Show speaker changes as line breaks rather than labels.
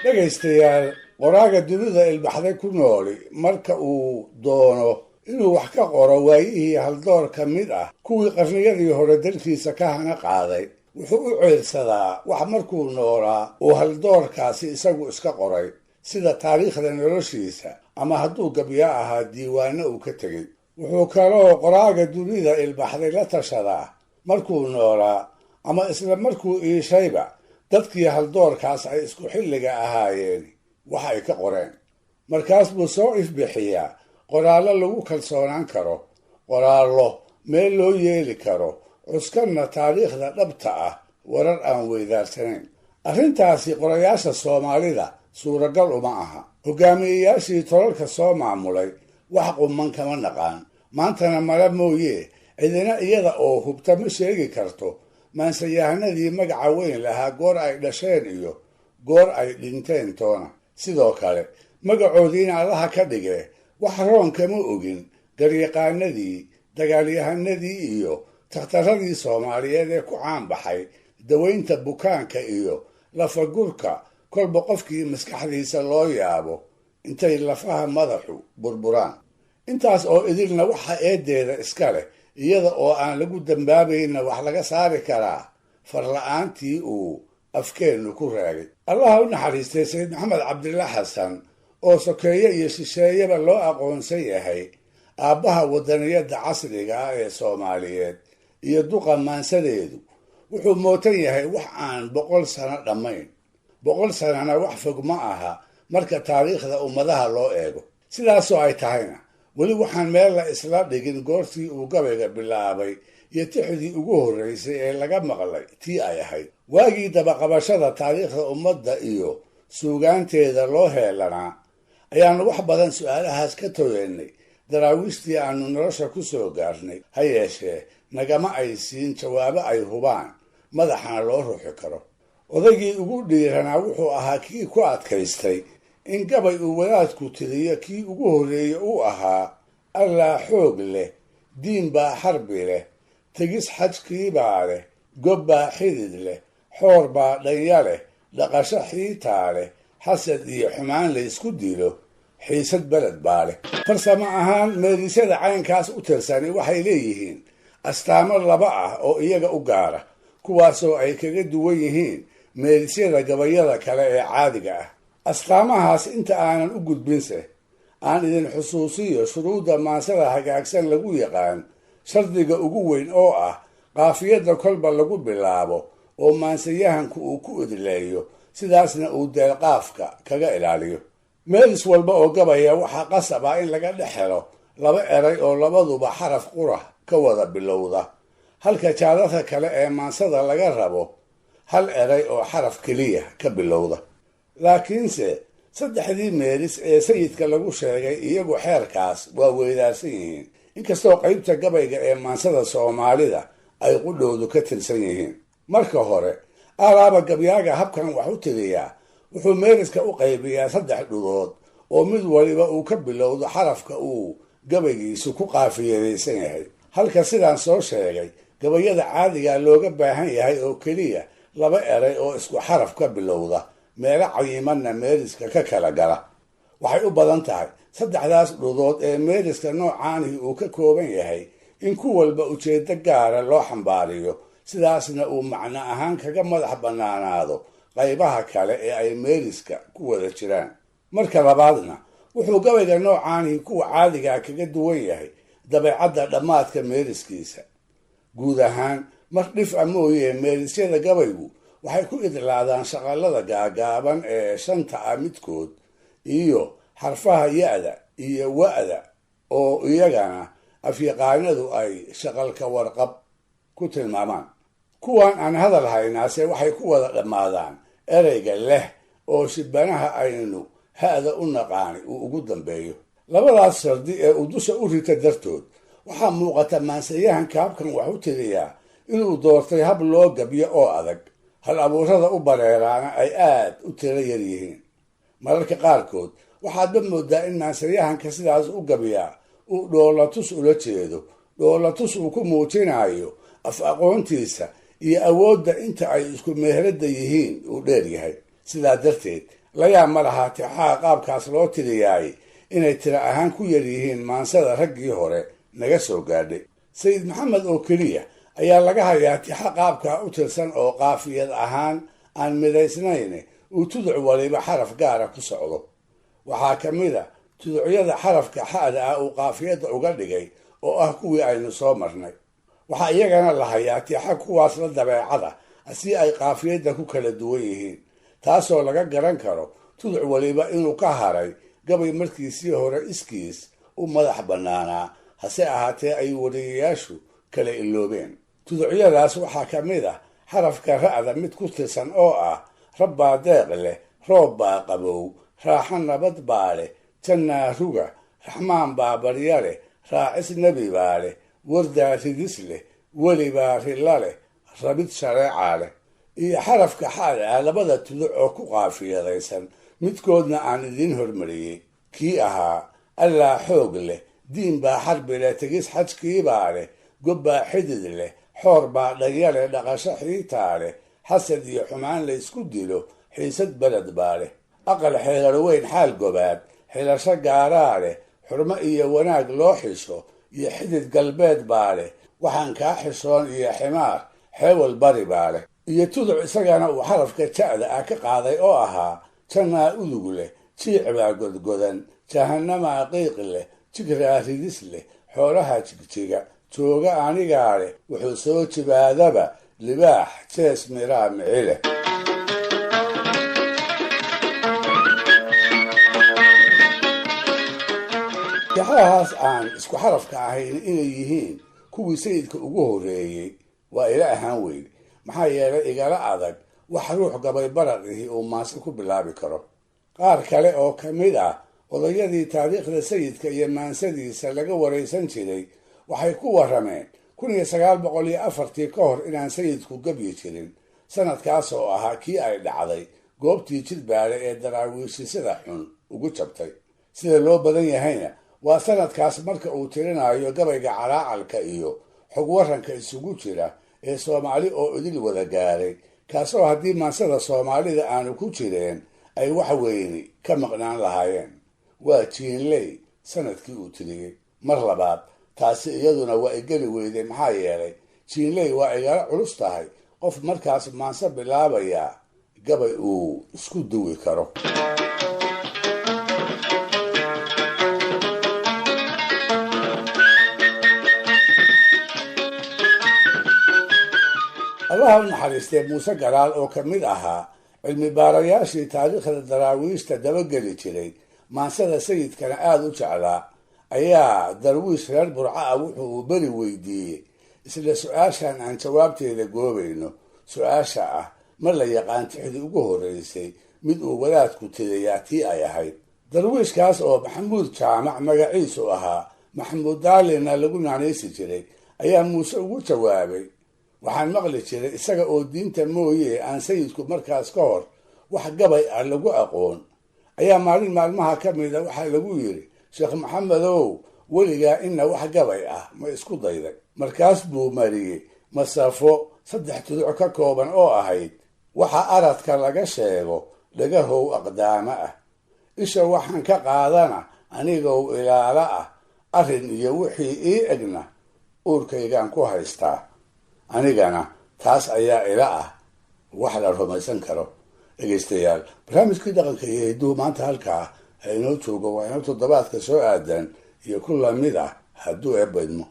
Dhegaystayaal, qoraaga dunida ilbaxday ku nooli marka uu doono inuu wax ka qoro waayihii haldoor ka mid ah kuwii qarniyadii hore dalkiisa ka hana qaaday, wuxuu u ceelsadaa wax markuu noolaa uu haldoorkaasi isagu iska qoray, sida taariikhda noloshiisa ama hadduu gabyo ahaa diiwaano uu ka tegey. Wuxuu kaloo qoraaga dunida ilbaxday la tashadaa markuu noolaa ama isla markuu iishayba dadkii haldoorkaas ay isku xilliga ahaayeen wax ay ka qoreen. Markaas buu soo ifbixiyaa qoraallo lagu kalsoonaan karo, qoraallo meel loo yeeli karo, cuskanna taariikhda dhabta ah, warar aan weydaarsanayn. Arrintaasi qorayaasha Soomaalida suuragal uma aha. Hogaamiyeyaashii tolalka soo maamulay wax quman kama naqaan, maantana mala mooye cidina iyada oo hubta ma sheegi karto maansayahanadii magaca weyn lahaa goor ay dhasheen iyo goor ay dhinteen toona. Sidoo kale magacoodiina Allaha ka dhigee, wax roon kama ogin garyaqaanadii, dagaalyahanadii iyo takhtaradii Soomaaliyeed ee ku caan baxay dawaynta bukaanka iyo lafagurka kolba qofkii maskaxdiisa loo yaabo intay lafaha madaxu burburaan. Intaas oo idilna waxa eedeeda iska leh, iyada oo aan lagu dambaabayna wax laga saari karaa farla-aantii uu afkeennu ku raagay. Allaha u naxariistay Sayid Maxamed Cabdilla Xasan, oo sokeeye iyo shisheeyaba loo aqoonsan yahay aabbaha wadaniyadda casriga ah ee Soomaaliyeed iyo duqa maansadeedu, wuxuu mootan yahay wax aan 100 sano dhammayn. 100 sanana wax fog ma aha marka taariikhda ummadaha loo eego. Sidaasoo ay tahayna, weli waxaan meel la isla dhigin goortii uu gabayga bilaabay iyo tixdii ugu horreysay ee laga maqlay tii ay ahayd. Waagii dabaqabashada taariikhda ummadda iyo suugaanteeda loo heelanaa ayaannu wax badan su-aalahaas ka togeennay daraawiishtii aanu nolosha ku soo gaarnay. Ha yeeshee, nagama ay siin jawaabo ay hubaan madaxana loo ruxi karo. Odaygii ugu dhiiranaa wuxuu ahaa kii ku adkaystay in gabay uu wadaadku tiriyo kii ugu horreeye uu ahaa: "Allaa xoog leh, diin baa xarbi leh, tegis xajkiibaa leh, gob baa xidid leh, xoor baa dhanya leh, dhaqasho xiitaa leh, xasad iyo xumaan laysku dilo, xiisad beled baa leh." Farsamo ahaan, meerisyada caynkaas u tirsani waxay leeyihiin astaamo laba ah oo iyaga u gaara, kuwaasoo ay kaga duwan yihiin meerisyada gabayada kale ee caadiga ah. Astaamahaas inta aanan u gudbinse, aan idin xusuusiyo shuruudda maansada hagaagsan lagu yaqaan shardiga ugu weyn oo ah qaafiyadda kolba lagu bilaabo oo maansayahanku uu ku idleeyo, sidaasna uu deelqaafka kaga ilaaliyo. Meelis walba oo gabaya waxaa qasab ah in laga dhex helo laba eray oo labaduba xaraf qura ka wada bilowda, halka jaadadka kale ee maansada laga rabo hal eray oo xaraf keliya ka bilowda. Laakiinse saddexdii meelis ee sayidka lagu sheegay iyagu xeerkaas waa weydaarsan yihiin, inkastoo qaybta gabayga ee maansada Soomaalida ay qudhoodu ka tirsan yihiin. Marka hore, alaaba gabyaaga habkan wax u tiriyaa wuxuu meeliska u qaybiyaa saddex dhudood oo mid waliba uu ka bilowdo xarafka uu gabaygiisu ku qaafiyadaysan yahay, halka sidaan soo sheegay gabayada caadiga looga baahan yahay oo keliya laba eray oo isku xaraf ka bilowda, meelo cayimanna meeliska ka kala gala. Waxay u badan tahay saddexdaas dhudood ee meeliska noocaanihi uu ka kooban yahay in ku walba ujeeddo gaara loo xambaariyo, sidaasna uu macno ahaan kaga madax bannaanaado qaybaha kale ee ay meeliska ku wada jiraan. Marka labaadna, wuxuu gabayga noocaanihi kuwa caadigaa kaga duwan yahay dabeecadda dhammaadka meeliskiisa. Guud ahaan, mar dhif a mooyee, meelisyada gabaygu waxay ku idlaadaan shaqalada gaagaaban ee shanta ah midkood iyo xarfaha ya-da iyo wa-da, oo iyagana afyaqaanadu ay shaqalka warqab ku tilmaamaan. Kuwan aan hadal haynaase waxay ku wada dhammaadaan ereyga leh oo shibanaha aynu ha-da u naqaani uu ugu dambeeyo. Labadaas shardi ee uu dusha u rita dartood, waxaa muuqata maansayahanka habkan wax u tiriyaa inuu doortay hab loo gabyo oo adag, hal abuurada u bareeraana ay aad u tiro yar yihiin. Mararka qaarkood waxaadba moodaa in maansayahanka sidaas u gabyaa uu dhoolatus ula jeedo, dhoolatus uu ku muujinayo af aqoontiisa iyo awoodda inta ay isku meherada yihiin uu dheer yahay. Sidaa darteed Layaab ma lahaa tixaha qaabkaas loo tiriyaay inay tira ahaan ku yar yihiin maansada raggii hore naga soo gaadhay. Sayid Maxamed oo keliya ayaa laga hayaa tixa qaabkaa u tirsan oo qaafiyad ahaan aan midaysnayn uu tuduc waliba xaraf gaara ku socdo. Waxaa ka mid a tuducyada xarafka xa'da ah uu qaafiyadda uga dhigay oo ah kuwii aynu soo marnay. Waxaa iyagana la hayaa tixa kuwaas la dabeecada si ay qaafiyadda ku kala duwan yihiin, taasoo laga garan karo tuduc waliba inuu ka haray gabay markiisii hore iskiis u madax bannaanaa, hase ahaatee ay wariyayaashu kala iloobeen. Tuducyadaas waxaa ka mid ah xarafka ra'da mid ku tirsan oo ah rabbaa deeq leh, roob baa qabow, raaxo nabad baa leh, jannaa ruga, raxmaan baa barya leh, raacis nebi baa leh, wardaa ridis leh, weli baa rilla leh, rabid shareecaa leh. Iyo xarafka xaada ah labada tuduc oo ku qaafiyadaysan midkoodna aan idiin hormariyey, kii ahaa allaa xoog leh, diin baa xarbi leh, tegis xajkiibaa leh, gob baa xidid leh, xoor baa dhanya leh, dhaqasho xiitaa leh, xasad iyo xumaan laysku dilo, xiisad beled baa leh, aqal xeerar weyn xaal gobaad, xilasho gaaraa leh, xurmo iyo wanaag loo xisho iyo xidid galbeed baa leh, waxaan kaa xishoon iyo ximaar xeewal bari baa leh. Iyo tuduc isagana uu xarafka ja'da ah ka qaaday oo ahaa jannaa udug leh, jiic baa godgodan, jahanamaa qiiq leh, jigraa ridis leh, xoolaha jigjiga jooga anigaa leh, wuxuu soo jibaadaba libaax jees miraa mici leh. Tixahaas aan isku xarafka ahayn inay yihiin kuwii sayidka ugu horreeyey waa ila ahaan weyne, maxaa yeelay igala adag wax ruux gabay barad ihi uu maanse ku bilaabi karo. Qaar kale oo ka mid ah odayadii taariikhda sayidka iyo maansadiisa laga waraysan jiray waxay ku warrameen 1904-tii ka hor inaan sayidku gabyi jirin, sanadkaas oo ahaa kii ay dhacday goobtii Jidbaale ee daraawiishisada xun ugu jabtay. Sida loo badan yahayna waa sanadkaas marka uu tirinayo gabayga calaacalka iyo xog waranka isugu jira ee Soomaali oo idil wada gaaray, kaasoo haddii maansada Soomaalida aanu ku jireen ay wax weyni ka maqnaan lahaayeen. Waa Jiinley sanadkii uu tiriyey. Mar labaad taasi iyaduna waa igeli weyday, maxaa yeelay Jiinley waa igala culus tahay qof markaas maanse bilaabayaa gabay uu isku duwi karo. Allaha u naxariistee Muuse Garaal oo ka mid ahaa cilmi baarayaashii taariikhda daraawiishta dabageli jiray, maansada sayidkana aada u jeclaa, ayaa darwiish reer Burco ah wuxuu uu beri weydiiyey isla su-aashan aan jawaabteeda goobayno, su-aasha ah ma la yaqaan tixdii ugu horreysay mid uu wadaadku tiriyaa tii ay ahayd. Darwiishkaas oo Maxamuud Jaamac magaciisu ahaa, Maxamuud Daalina lagu naanaysi jiray, ayaa Muuse ugu jawaabay: waxaan maqli jiray isaga oo diinta mooye aan sayidku markaas ka hor wax gabay ah lagu aqoon, ayaa maalin maalmaha ka mida waxaa lagu yidhi: Sheekh Maxamedow, weligaa ina wax gabay ah ma isku dayday? Markaas buu mariyey masafo 3 tuduc ka kooban oo ahayd: waxa aradka laga sheego dhagahow aqdaamo ah, isha waxaan ka qaadana anigow ilaala ah, arrin iyo wixii ii egna uurkaygaan ku haystaa, anigana taas ayaa ila ah wax la rumaysan karo. Dhegeystayaal, barnaamijkii dhaqanka iyo hidduhu maanta halkaa ha inoo joogo, waa inoo toddobaadka soo aadan iyo ku lamid ah hadduu eebbaydmo.